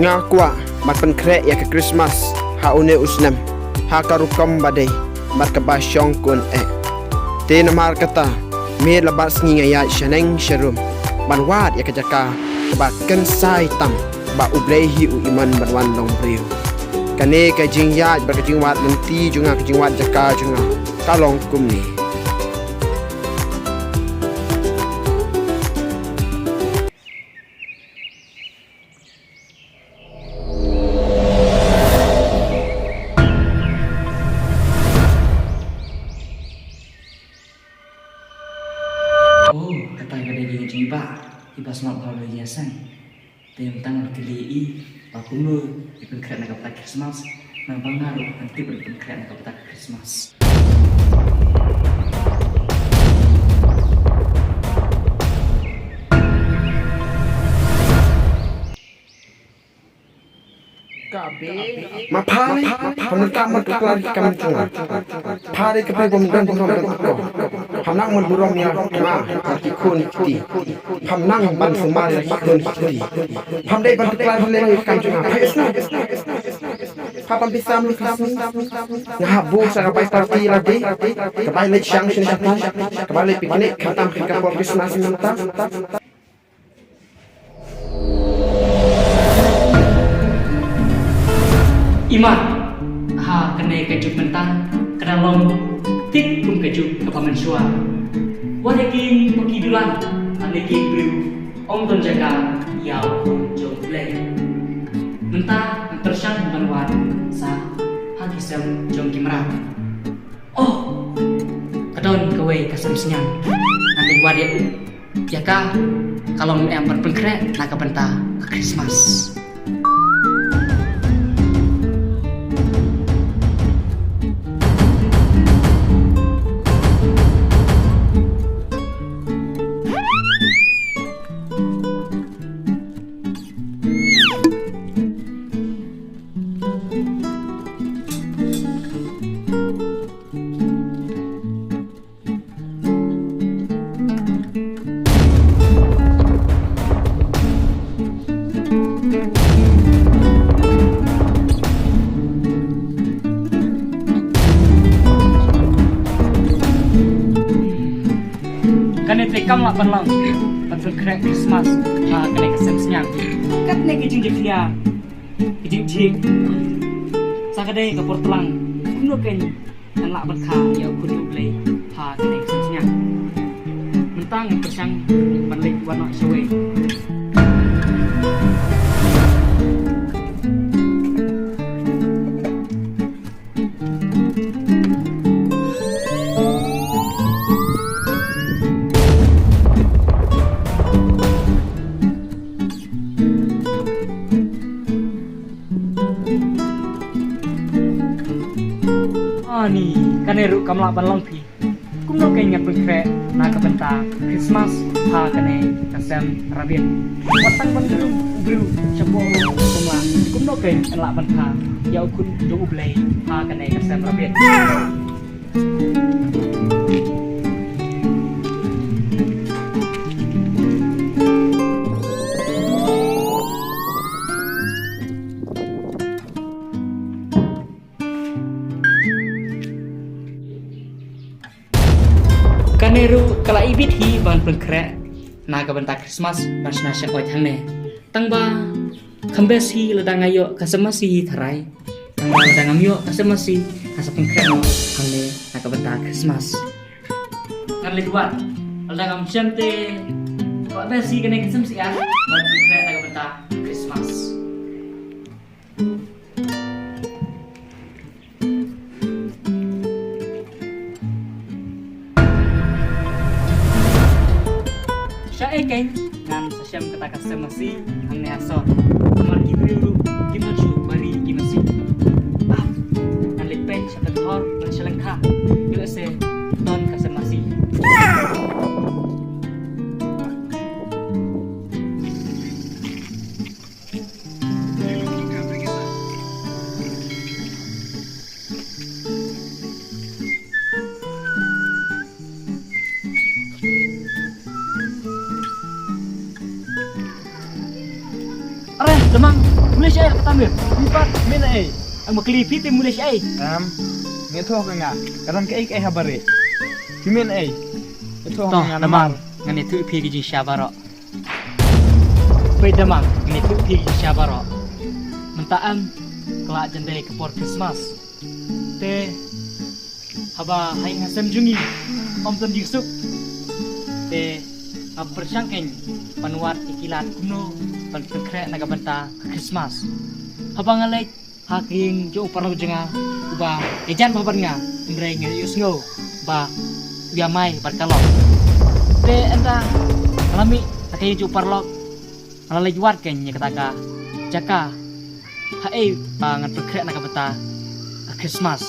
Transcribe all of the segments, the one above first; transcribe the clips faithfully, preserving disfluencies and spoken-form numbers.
Nga kwah ban pynkhreh ïa ka Christmas ha une u snem ha ka rukom ba dei bad kaba shongkun eh. Te namar kata, miet la bad sngi nga ïaid shaneng sharum ban wad ïa ka jaka kaba kynsai tam ba U Blei hi u imon ban wan long briew. Kane ka jingïaid bad ka jingwad lynti jong nga, ka jingwad jaka jong nga ka long kumne. Oh, kata ka dei ka jingbah iba sngap ha ïa seng. Te mynta ngan kylli i ba kumno i pynkhreh na ka bynta Christmas. Nang ba nga ruh ngan tip ba i pynkhreh na ka bynta Christmas. Ma pha ne, pha ne ka ma ka klari kam chunga. Pha ne ka pe bom dang bom dang ko. Pham nang mon burom ïa nga ha ki khun ki kti. Pham nang ban sumar ïa ki khun ki kti. Pham dei ban ka klari le kam chunga. Pha isna. Pha pam pisam lu kasni. Nga ha bu sa ka bai party la dei. Ka bai leit shang shin ka bai. Ka bai leit picnic khamtam ka por Christmas mynta. Imat, ha kane ka juk mynta ka da long thik kum ka juk kaba mynshuwa. Wat ïa ki paki dulan, ha ne ki briew ong don jaka ïa u khun jong U Blei. Mynta ngan pyrshang ban wad sa ha ki sem jong ki mrad. Oh, ka don kawei ka sem sniang. Ngan leit wad ïa u. Ïa ka, ka long em ban pynkhreh na ka bynta ka Christmas. Kane te kam lah ban long ban pynkhreh Christmas ha kane ka sem sniang. Katne ka jingjakhlia, ka jingjhieh sa ka dei ka por tlang. Kumno kein ngan lah ban kha ïa u khun U Blei ha kane ka sem sniang. Mynta ngan pyrshang ban leit wan noh shawei. Ani, kane ruh kam lah ban long phi. Kumno kein ngan pynkhreh na ka bynta Christmas ha kane ka sem rabiat. Wat tang ban kyrpad briew shapoh kumno, kumno kein ngan lah ban kha ïa u khun jong U Blei ha kane ka sem rabiat. Kane ruh ka la ibit hi ban pynkhreh na ka bynta Christmas ban shna sha ot hangne. Tang ba kham best hi lada nga ïoh ka sem masi hi tharai. Tang ba lada ngam ïoh ka sem masi, nga sa pynkhreh noh hangne na ka bynta Christmas. Ngan leit wad, lada ngam shem te, ka best hi kane ka sem syiar ban pynkhreh na ka bynta Christmas. Shaei kein ngan sa shem kata ka sem masi hangne ha sor. Namar ki briew ruh kim don shuh ba ri ki masi. Ah, ngan leit peit sha ka thor ngan sha lyngkha. Ïoh se don ka sem masi. Are, Damang, muli Shai kata mir. Ni pat men ai. Ang ma kli phi te mule shai. Em. Ngi thoh ka nga. Ka don ka ei ka ei ha bare. Phi men ai. Ngi thoh ka nga namar. Ngan ïathuh phi ki jingshisha baroh. Peit da mang, ngan ïathuh phi ki jingshisha baroh. Mynta em ka la jan dei ka por Christmas. Te haba ha ïing ha sem jong ngi ym don jingsuk. Te nga pyrshang kein ban wad ïa ki lad kumno ban pynkhreh na ka bynta ka Christmas. Haba nga leit ha ka ïing jong u paralok jong nga uba ïajan bha bad nga, hynrei nga ïohsngew ba u ïamai bad ka lok. Te ynda nga la mih ha ka ïing jong u paralok, nga la leit wad kein ïa kata ka jaka haei ba ngan pynkhreh na ka bynta ka Christmas.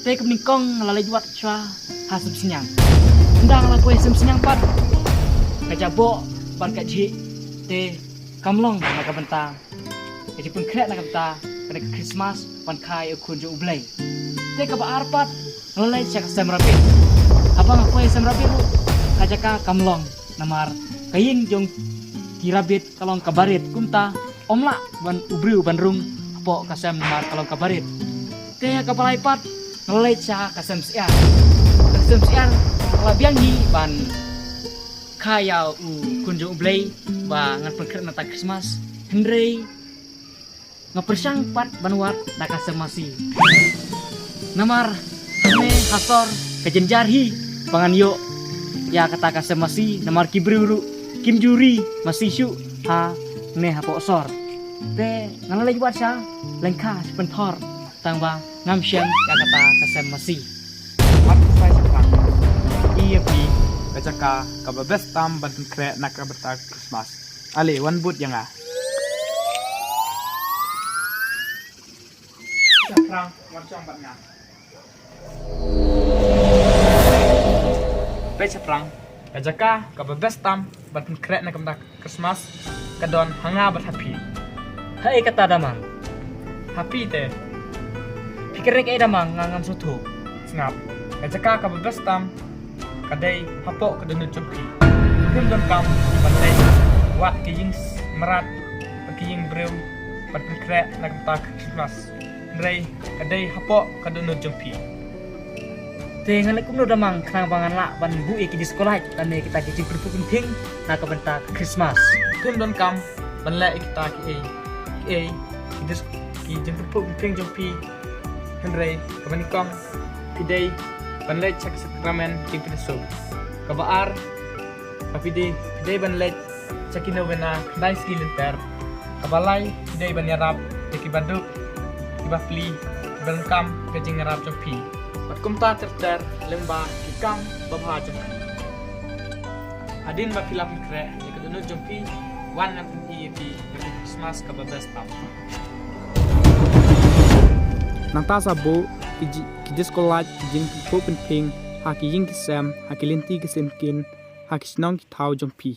Te kumba nyngkong nga la leit wad shuwa ha sem sniang. Ynda nga la poi ha sem sniang pat, ka jaboh bad ka jhih te kam long na ka bynta ka jingpynkhreh na ka bynta kane ka Christmas ban kha ïa u khun jong U Blei. Te kaba ar pat, nga la leit sha ka sem rabbit. Haba nga poi ha sem rabbit ruh, ka jaka kam long namar ka ïing jong ki rabbit ka long kaba rit, kumta ym lah ban u briew ban rung hapoh ka sem namar ka long kaba rit. Te ha kaba lai pat, nga la leit sha ka sem syiar. Ka sem syiar nga la biang hi ban kha ïa u khun jong U Blei ba ngan pynkhreh na ka bynta Christmas, hynrei nga pyrshang pat ban wad na ka sem masi. Namar hangne ha sor ka jynjar hi ba ngan ïoh ïa kata ka sem masi, namar ki briew ruh kim ju ri masi shuh hangne hapoh sor. Te nga la leit wad sha lyngkha sha pynthor, tang ba ngam shem ïa kata ka sem masi. Wat ksai shaphrang. Ïa phi ka jaka kaba best tam ban pynkhreh na ka bynta Christmas. Ale, wan bud ïa nga. Shaphrang, wan shong bad nga. Peit shaphrang, ka jaka kaba best tam ban pynkhreh na ka bynta Christmas ka don ha nga bad ha phi. Haei kata Damang? Ha phi te. Phi kren kaei Damang, nga ngam sngewthuh. Sngap. Ka jaka kaba best tam ka dei hapoh ka dohnud jong phi. Phim donkam ban leit wad ki ïing mrad bad ki ïing briew ban pynkhreh na ka bynta Christmas. Hynrei ka dei hapoh ka dohnud jong phi. Te ngan leh kumno Damang khnang ba ngan lah ban buh ïa ki disco light lane kita ki jingpyrpuk pynphing na ka bynta Christmas? Phim donkam ban leh ïa kita kiei kiei ki dis- ki jingpyrpuk pynphing jong phi. Hynrei kaba nyngkong phi dei ban leit sha ka sakramen jingpynsuk. Kaba ar, phi dei, phi dei ban leit sha ki novena khyndai sngi lynter. Kaba lai, phi dei ban ïarap ïa ki baduk, ki bapli, kiba donkam ka jingïarap jong phi. Bad kumta ter ter lyngba ki kam babha jong phi. Hadien ba phi la pynkhreh ïa ka dohnud jong phi, wan ngan pyni ïa phi ïa ka Christmas kaba best tam. Nangta sa buh ki ji- ki disco light, ki jingpyrpuk pynphing ha ki ïing ki sem, ha ki lynti ki syngkien, ha ki shnong ki thaw jong phi.